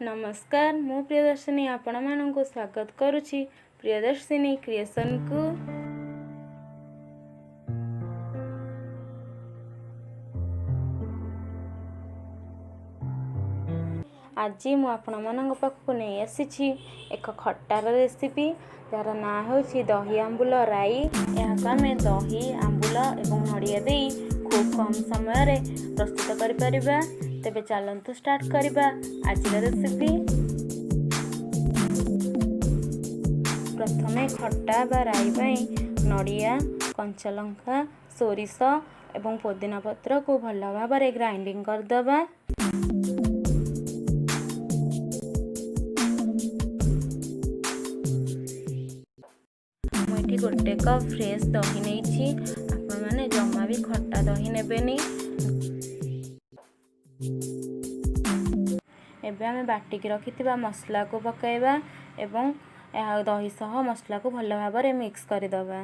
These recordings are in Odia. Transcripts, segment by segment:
ନମସ୍କାର, ମୁଁ ପ୍ରିୟଦର୍ଶିନୀ ଆପଣମାନଙ୍କୁ ସ୍ୱାଗତ କରୁଛି ପ୍ରିୟଦର୍ଶିନୀ କ୍ରିଏସନ୍କୁ। ଆଜି ମୁଁ ଆପଣମାନଙ୍କ ପାଖକୁ ନେଇ ଆସିଛି ଏକ ଖଟାର ରେସିପି, ଯାହାର ନାଁ ହେଉଛି ଦହି ଆମ୍ବୁଲ ରାଇ। ଏହାକୁ ଆମେ ଦହି, ଆମ୍ବୁଲ ଏବଂ ନଡ଼ିଆ ଦେଇ ଖୁବ୍ କମ୍ ସମୟରେ ପ୍ରସ୍ତୁତ କରିପାରିବା। ତେବେ ଚାଲନ୍ତୁ ଷ୍ଟାର୍ଟ କରିବା ଆଜିର ରେସିପି। ପ୍ରଥମେ ଖଟା ବା ରାଇ ପାଇଁ ନଡ଼ିଆ, କଞ୍ଚା ଲଙ୍କା, ସୋରିଷ ଏବଂ ପୋଦିନା ପତ୍ରକୁ ଭଲ ଭାବରେ ଗ୍ରାଇଣ୍ଡିଙ୍ଗ କରିଦେବା। ମୁଁ ଏଠି 1 କପ୍ ଫ୍ରେଶ୍ ଦହି ନେଇଛି। ଆପଣମାନେ ଜମା ବି ଖଟା ଦହି ନେବେନି। ଏବେ ଆମେ ବାଟିକି ରଖିଥିବା ମସଲାକୁ ପକାଇବା ଏବଂ ଏହା ଦହି ସହ ମସଲାକୁ ଭଲ ଭାବରେ ମିକ୍ସ କରିଦେବା।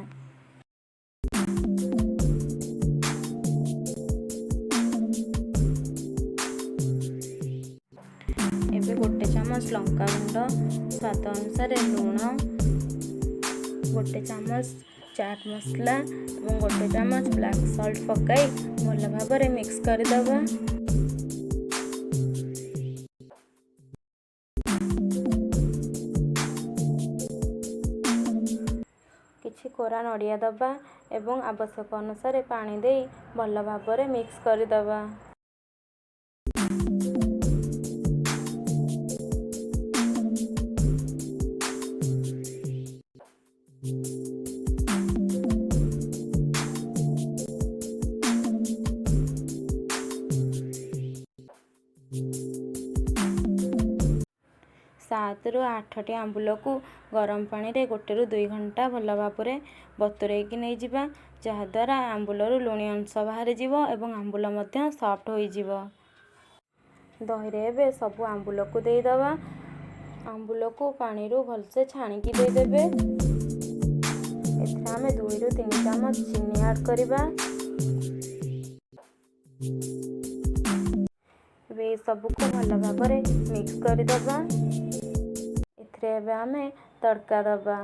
ଏବେ 1 ଚାମଚ ଲଙ୍କା ଗୁଣ୍ଡ, ସ୍ୱାଦ ଅନୁସାରେ ଲୁଣ, 1 ଚାମଚ ଚାଟ୍ ମସଲା ଏବଂ 1 ଚାମଚ ବ୍ଲାକ୍ ସଲ୍ଟ ପକାଇ ଭଲ ଭାବରେ ମିକ୍ସ କରିଦେବା। କିଛି କୋରା ନଡ଼ିଆ ଦେବା ଏବଂ ଆବଶ୍ୟକ ଅନୁସାରେ ପାଣି ଦେଇ ଭଲ ଭାବରେ ମିକ୍ସ କରିଦେବା। 7ରୁ 8ଟି ଆମ୍ବୁଲକୁ ଗରମ ପାଣିରେ 1ରୁ 2 ଘଣ୍ଟା ଭଲ ଭାବରେ ବତୁରେଇକି ନେଇଯିବା, ଯାହାଦ୍ୱାରା ଆମ୍ବୁଲରୁ ଲୁଣି ଅଂଶ ବାହାରିଯିବ ଏବଂ ଆମ୍ବୁଲ ମଧ୍ୟ ସଫ୍ଟ ହୋଇଯିବ। ଦହିରେ ଏବେ ସବୁ ଆମ୍ବୁଲକୁ ଦେଇଦେବା। ଆମ୍ବୁଲକୁ ପାଣିରୁ ଭଲସେ ଛାଣିକି ଦେଇଦେବେ। ଏଥିରେ ଆମେ 2ରୁ 3 ଚାମଚ ଚିନି ଆଡ଼୍ କରିବା। ଏବେ ଏସବୁକୁ ଭଲ ଭାବରେ ମିକ୍ସ କରିଦେବା। ଏଥିରେ ଏବେ ଆମେ ତଡ଼କା ଦେବା।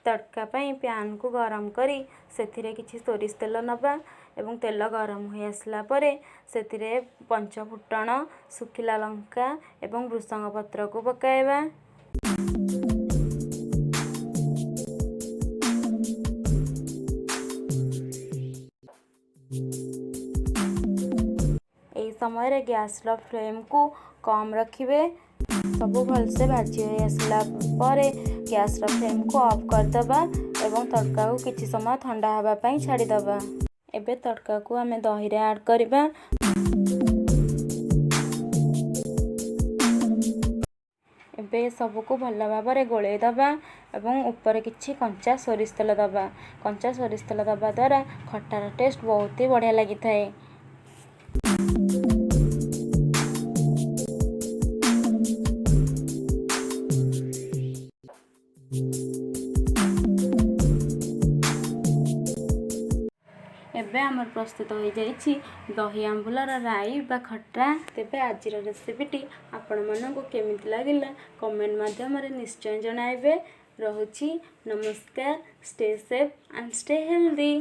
ତଡ଼କା ପାଇଁ ପ୍ୟାନ୍କୁ ଗରମ କରି ସେଥିରେ କିଛି ସୋରିଷ ତେଲ ନେବା ଏବଂ ତେଲ ଗରମ ହୋଇ ଆସିଲା ପରେ ସେଥିରେ ପଞ୍ଚ ଫୁଟଣ, ଶୁଖିଲା ଲଙ୍କା ଏବଂ ଭୃସଙ୍ଗ ପତ୍ରକୁ ପକାଇବା। ଏହି ସମୟରେ ଗ୍ୟାସ୍ର ଫ୍ଲେମ୍କୁ କମ୍ ରଖିବେ। ସବୁ ଭଲସେ ଭାଜି ହୋଇ ଆସିଲା ପରେ ଗ୍ୟାସ୍ର ଫ୍ଲେମ୍କୁ ଅଫ୍ କରିଦେବା ଏବଂ ତଡ଼କାକୁ କିଛି ସମୟ ଥଣ୍ଡା ହେବା ପାଇଁ ଛାଡ଼ିଦେବା। ଏବେ ତଡ଼କାକୁ ଆମେ ଦହିରେ ଆଡ଼୍ କରିବା। ଏବେ ସବୁକୁ ଭଲ ଭାବରେ ଗୋଳେଇ ଦେବା ଏବଂ ଉପରେ କିଛି କଞ୍ଚା ସୋରିଷ ତେଲ ଦେବା। କଞ୍ଚା ସୋରିଷ ତେଲ ଦେବା ଦ୍ୱାରା ଖଟାର ଟେଷ୍ଟ ବହୁତ ହି ବଢ଼ିଆ ଲାଗିଥାଏ। ଏବେ ଆମର ପ୍ରସ୍ତୁତ ହୋଇଯାଇଛି ଦହି ଆମ୍ବୁଲର ରାଇ ବା ଖଟା। ତେବେ ଆଜିର ରେସିପିଟି ଆପଣମାନଙ୍କୁ କେମିତି ଲାଗିଲା, କମେଣ୍ଟ ମାଧ୍ୟମରେ ନିଶ୍ଚୟ ଜଣାଇବେ। ରହୁଛି, ନମସ୍କାର। Stay safe and stay healthy.